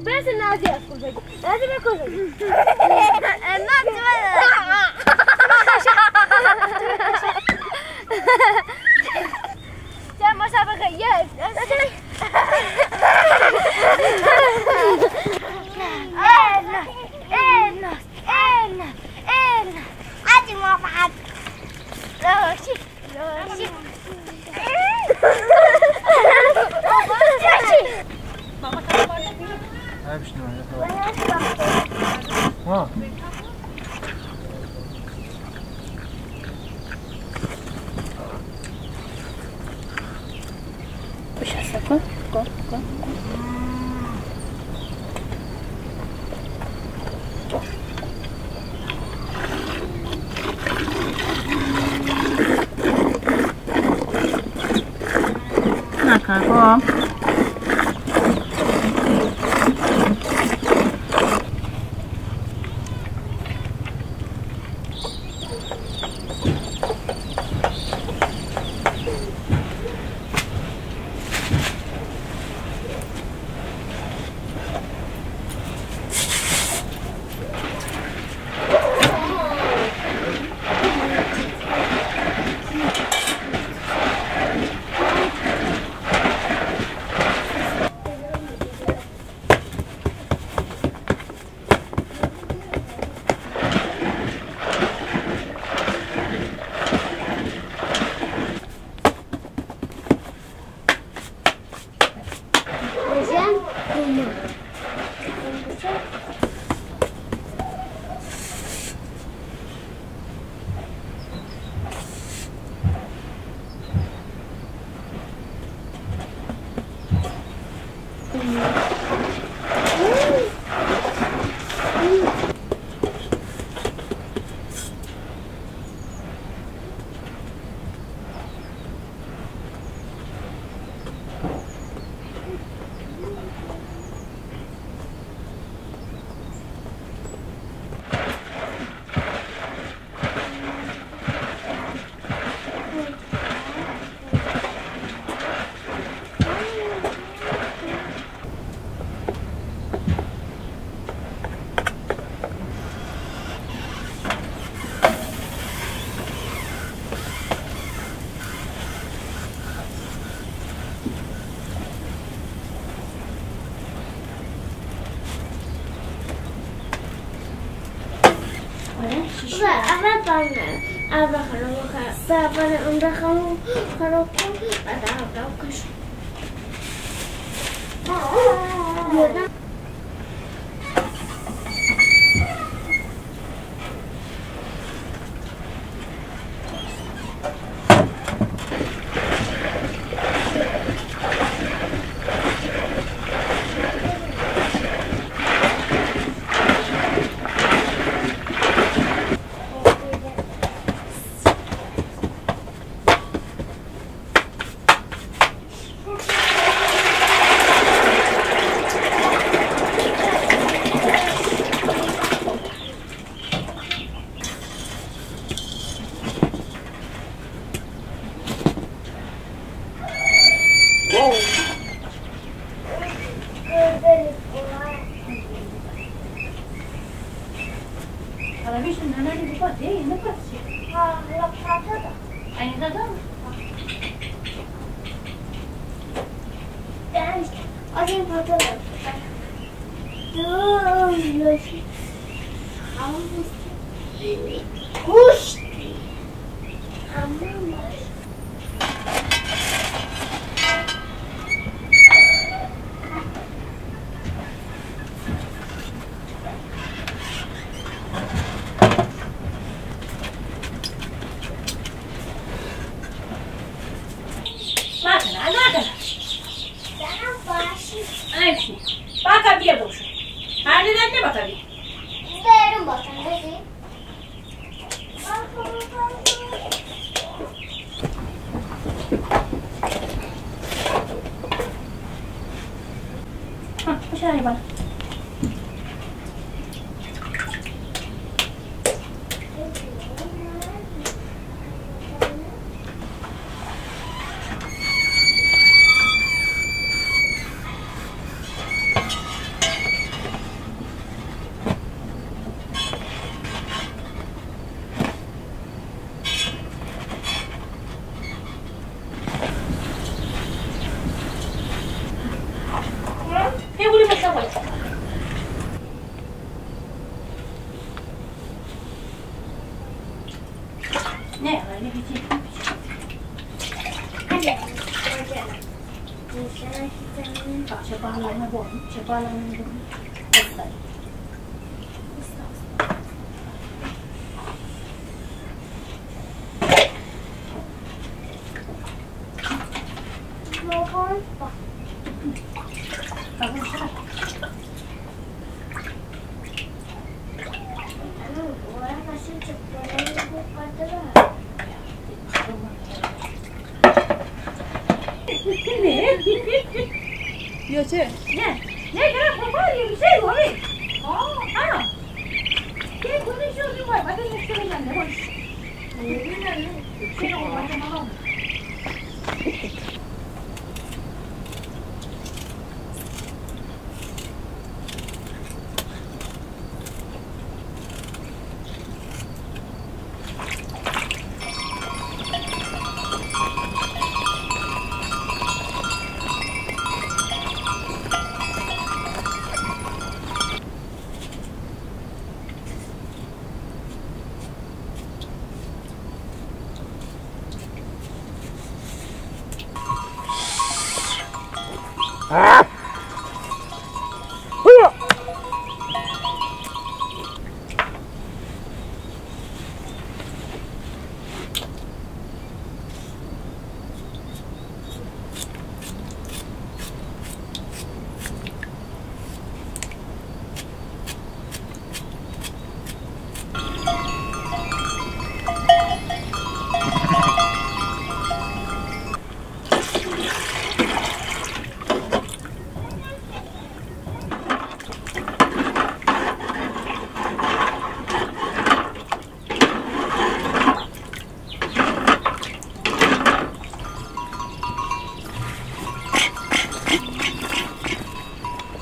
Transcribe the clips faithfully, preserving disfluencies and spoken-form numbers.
بس نازی از کجا؟ نازی به کجا؟ نازی به چه مسابقه یه؟ ای ناز، ای ناز، ای ناز، ای ناز. آجی ما فقط. اول بانه، اول خانم بخواه، بعد اون خانم خانم کن، بعد اول کش. نه، ولی بیتی. چه بالا نبود، چه بالا نبود. نه. یا چه؟ نه. نه، نه، بابا، یه چه بابی؟ آه، آه. یه خودش رو می‌خوره، بعد این مشکل رو نمی‌خوره.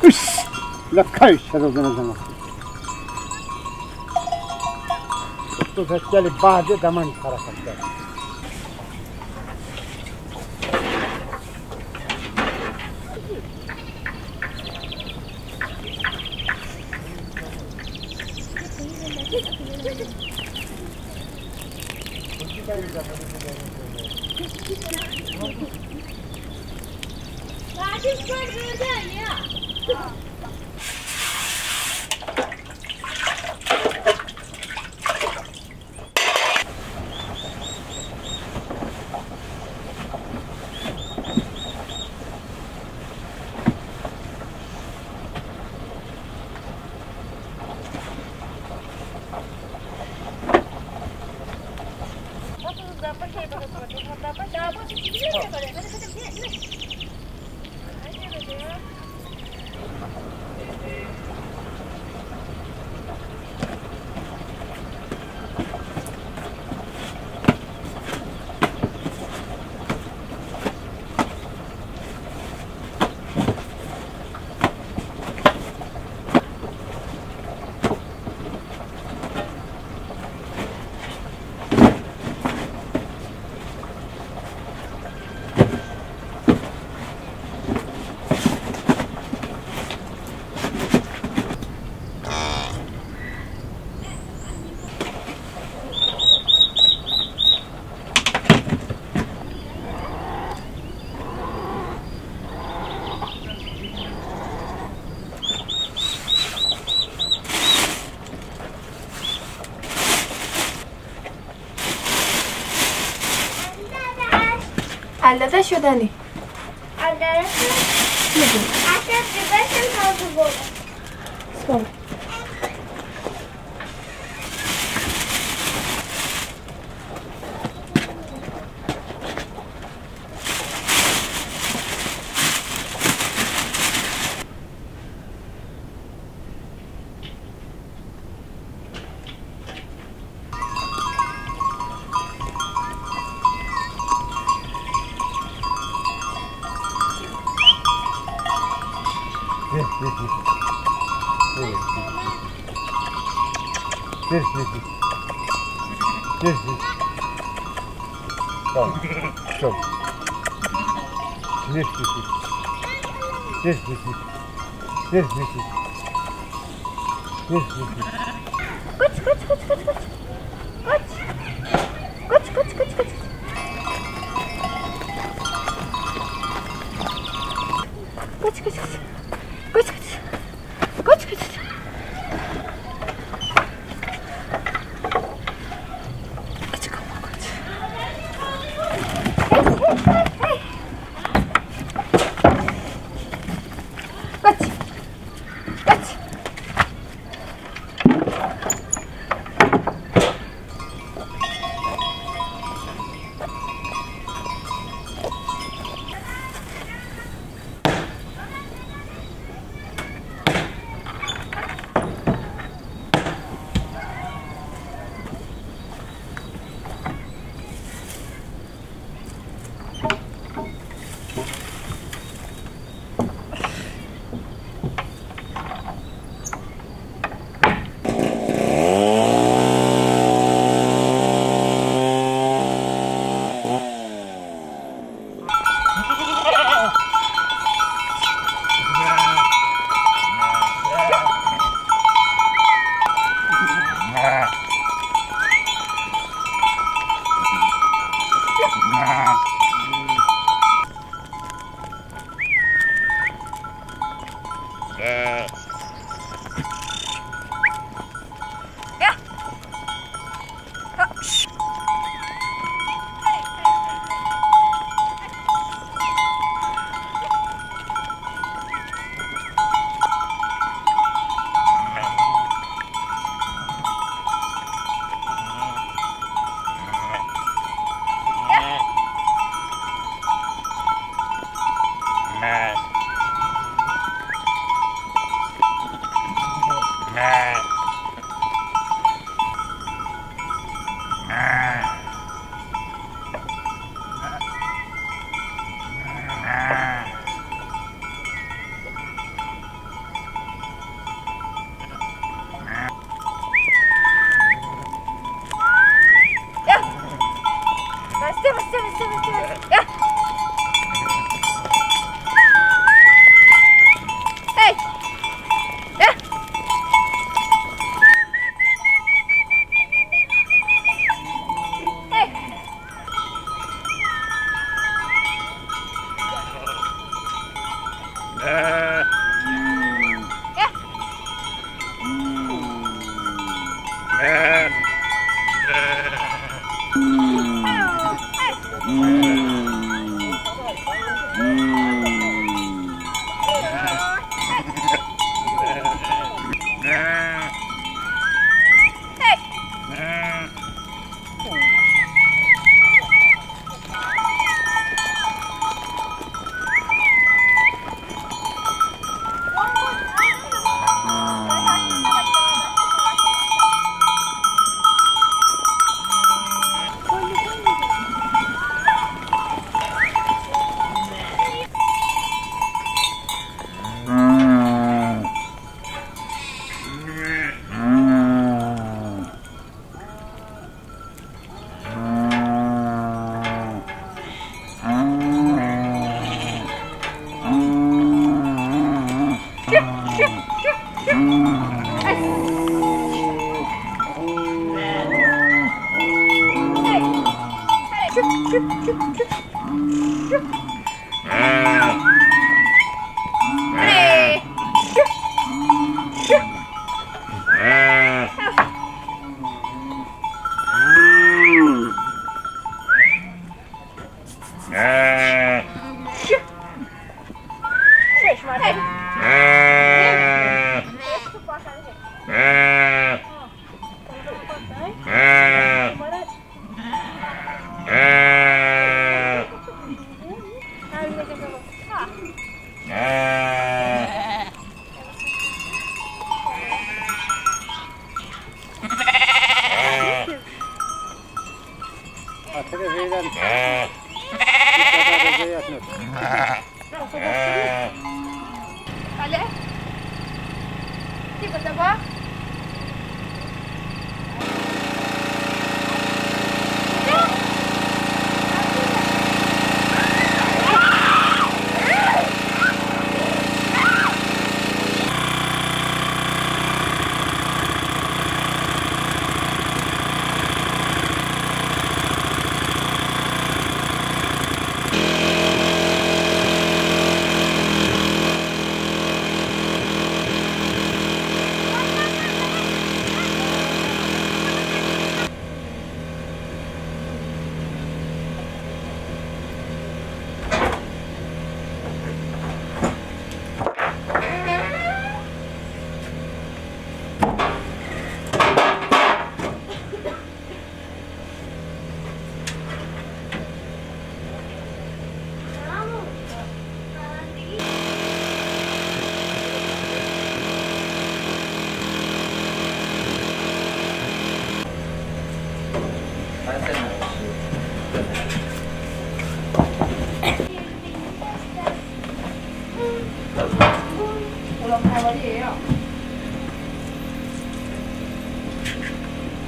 اوس، لکای شده زنه زنه. تو فشکل بعد دمان طرف کرد. الداده شدنی. الداده شد. می‌دونم. اصلاً دیگه سن تازه بود. سن. Tamam. Tamam. Koç, koç, koç, koç, koç. Koç. Koç, koç, koç, koç. Koç, koç, koç. Koç, koç. Koç, koç. Koç, koç, koç. Hey, hey, hey, hey. Koç. Koç.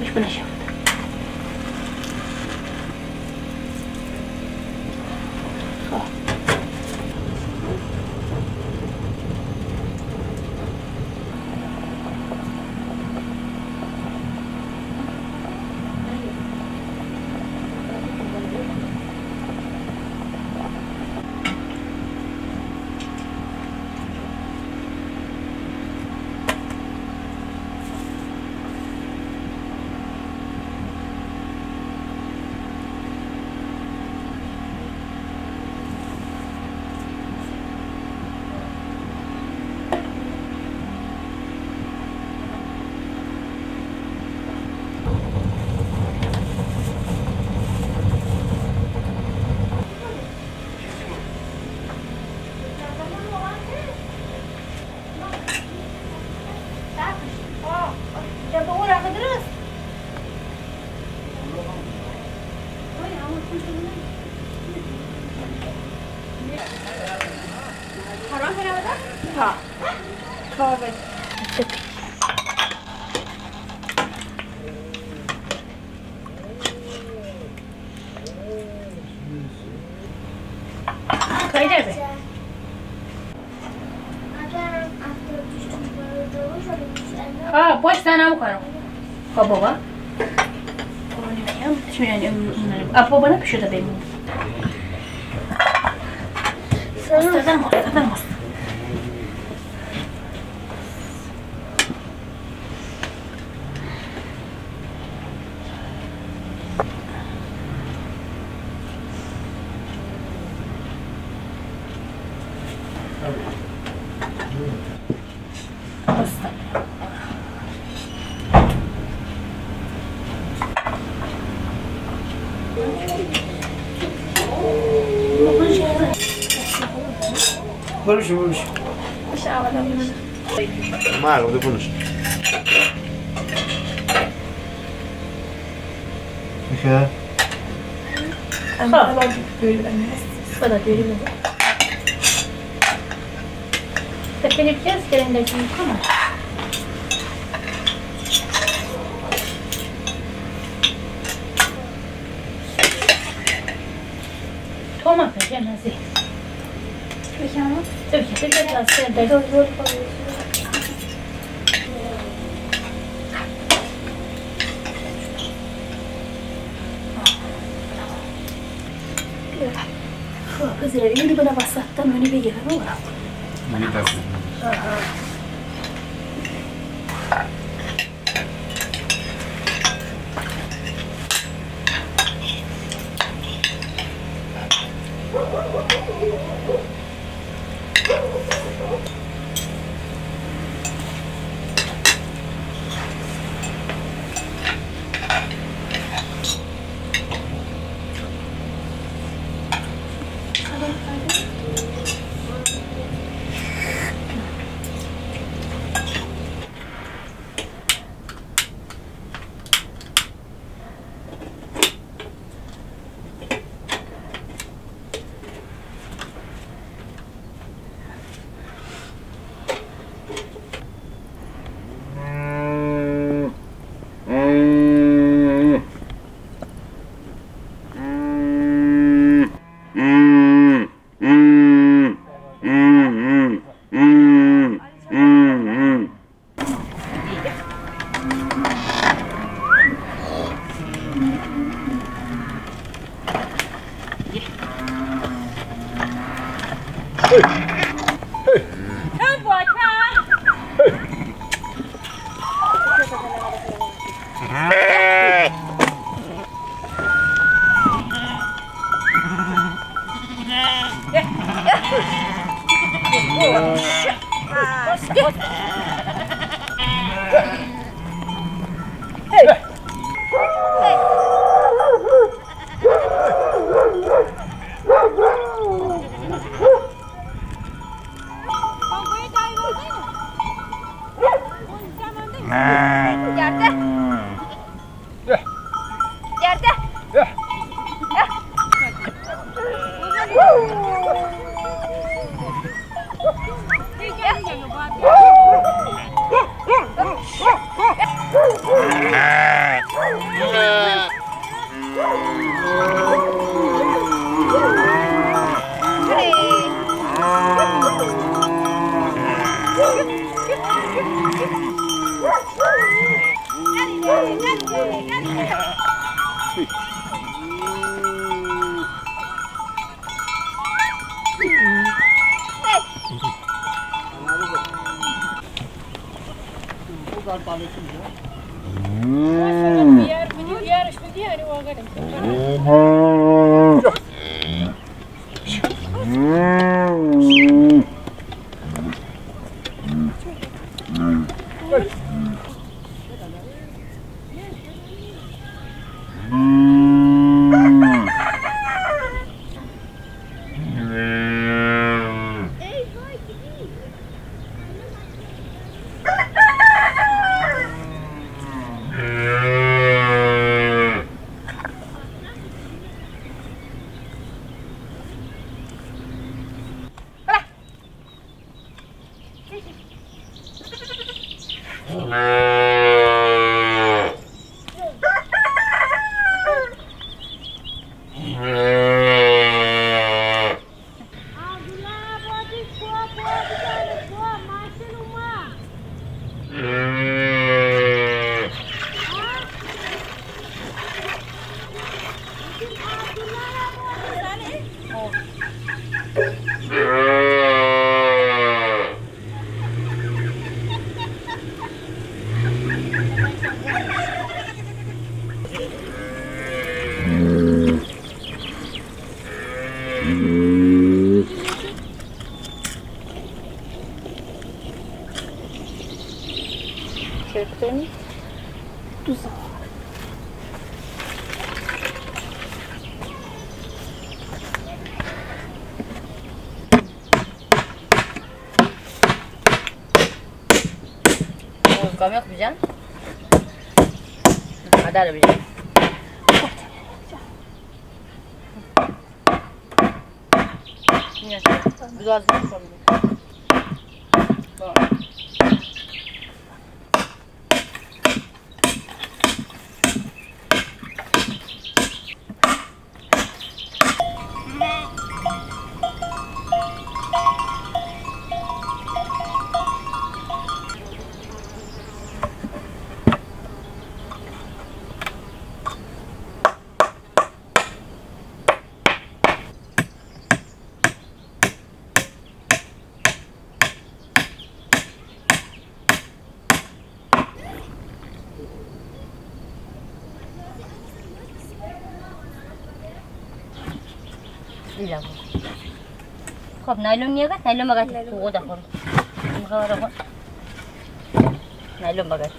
هیچ بنه شود. خب. ها، پشت تنم کنم. خب بابا. بابا نمی‌گم. چی می‌گن؟ ام، ام، ام. آ، بابا نه پیشو ده بمون. استادم، استادم، استادم. برو شو، برو شو. ما رو بونوش. می‌شه؟ خب. خدا دوری بده. تکنیک چیست که این دکی می‌کنه؟ تومه بجه نزی. بکنم؟ تو بکن، تو بکن، از سر درد. دکتر خانم. خب، بذار اینو بنا وسط تا نونی بگیرم و برم. نونی دست. آها. کامیاق بیجان. آدار بیجان. خب، نایلون نیه که؟ نایلون بگرد. نایلون. تو خود خور. می‌خوام رو خور. نایلون بگرد.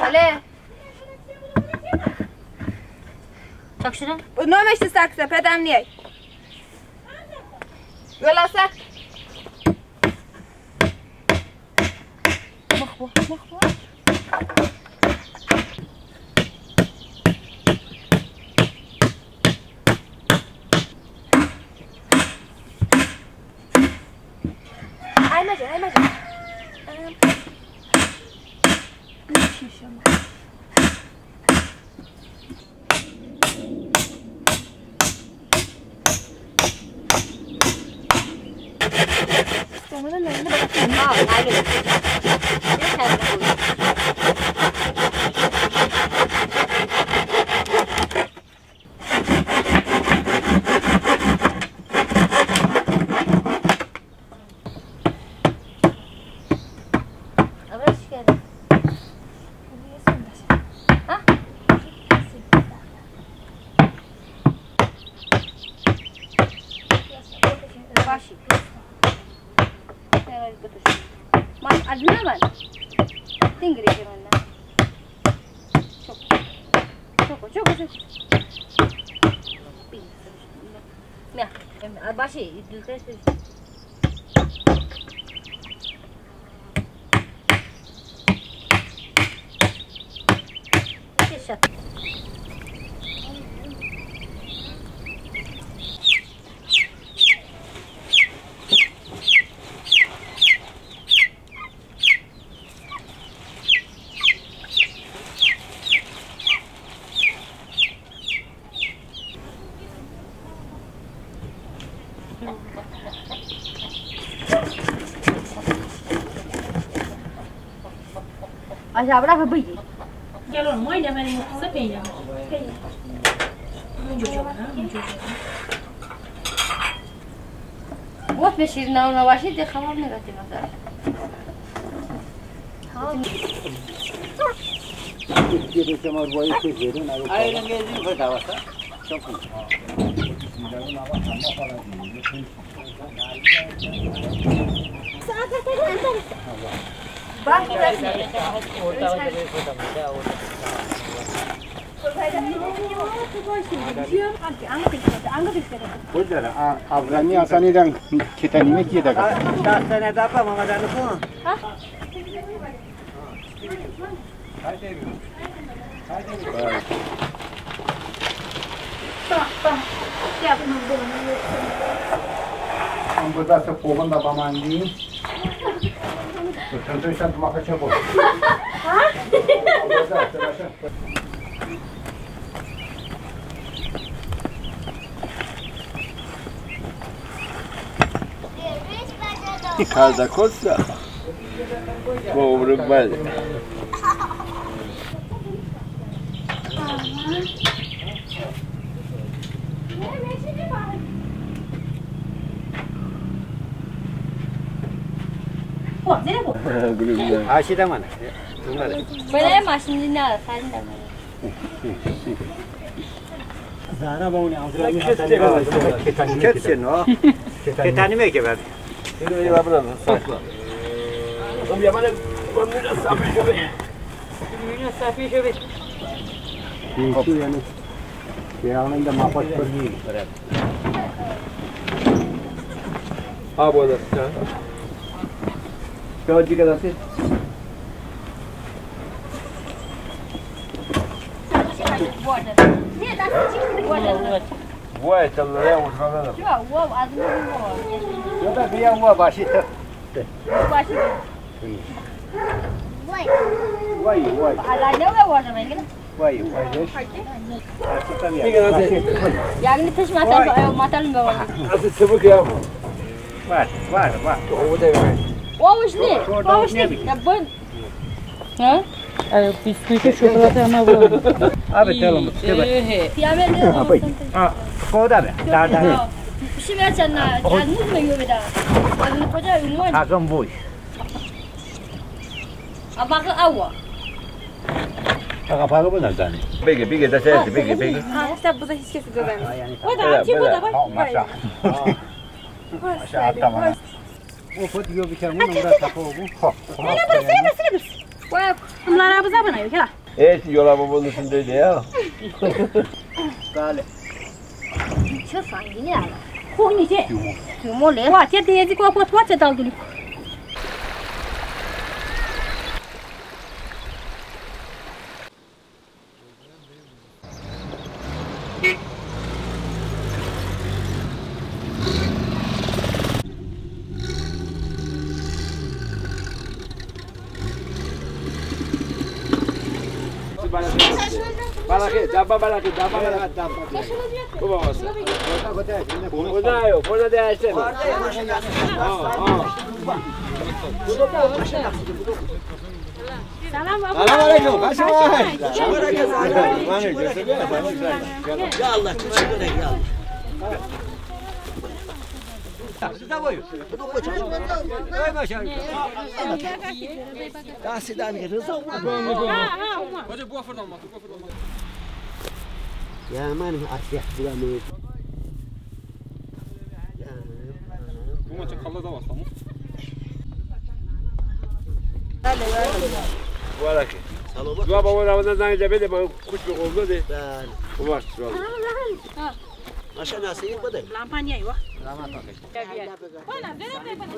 بله. چاک شدن؟ او نومش ساکسه، پدم نیای. ولا ساک. مخ بو، مخ بو. آی مجه، آی مجه. ام. شیشه ما. باشه. ما ادنه من. تینگری که من نه. چوکو. چوکو، چوکو، چوکو. بیا. باشه، دوزگاش. چه شد؟ اجا ابرا بگی. گلون، ما اینه بریم، سه پینه. پینه. اونجا جا نه، اونجا جا نه. گفت به شیر نو نباشی، ده خبر نگفتی مثلا. یه دو چمار بایی که زیرون، اگه آره، رنگ زیر خود دوسته. چون کن. بگذره، آ، ابرامی آسانی دن کتانی می‌کیه دگه. دستانه دپا ماما دنکون. هم به دست کوبنده بماندی. تو چند تا شب ما کچه بود. ها؟ این کار دا کجا؟ با عمر بله. آشی دامانه. بله، ماشین نه، خرید دامانه. زارا با اون آموزش کتانی می‌که. کتانی می‌که بعد. اینو یه بار بزن. خب، یه بار بزن. صافی شو. این تو یعنی یه آننده ما پاش پر. آب وادار. چا؟ چا دیگه دستی؟ وای، تلله، وای، وای. یا دا بیا، وای، باشی. باشی. وای. وای، وای. وای، وای. یعنی تش ماتل، ماتل می‌بوام. اصلاً چه بگم؟ وای، وای، وای. او ده وای. واوش نی، واوش نی. یا بن. ها؟ ای بیسکویت و شکلات هم بود. آب تلم. آ، خدا به. دار، دار. شیمی چند نه، از موز میو بده. از اون کجا اومد؟ از اون بوی. آ، باقی آوا. آقا، پاگه بودن زنی. بگه، بگه، دست هستی، بگه، بگه. ها، تا بوده هیچ کسی بزنی. او دا بده، چی بوده، بده. بای؟ ها، ماشا. ماشا، تمام. او خود یو بیچارمون، اون را تپا بو. خب، خب. اینه برس، اینه برس، اینه برس. وای، املارا بزا بنایو، کلا. ایت یولا بابا نشون ده یا. بله. چه سنگینی آلا. خوب نیسه. کیومو. کیومو له. وا، تی دیزی کو کو تو چه دال دونی. بلاخی، دبا بلاخی، دبا بلاخی، دبا. بابا واسه. بونا یو، بونا ده ایسه. آه، آه. سلام علیکم. خوش آمدید. یا الله، تشکر، یا الله. رضا بویو. وای ماشاءالله. دست درد نکنه، رضا اومد. یا من اصیح بودم. بوما چه کلا دا واستا مو؟ بله، بله. وارکی. سلام. دعا با اون روان زنگ جا بده، با خوش به قوم ده. بله. ببخش، سلام. ها. ماشا ناصری بده. لامپا نیه وا. لامپا. بیا، بیا. بله، بله، بله.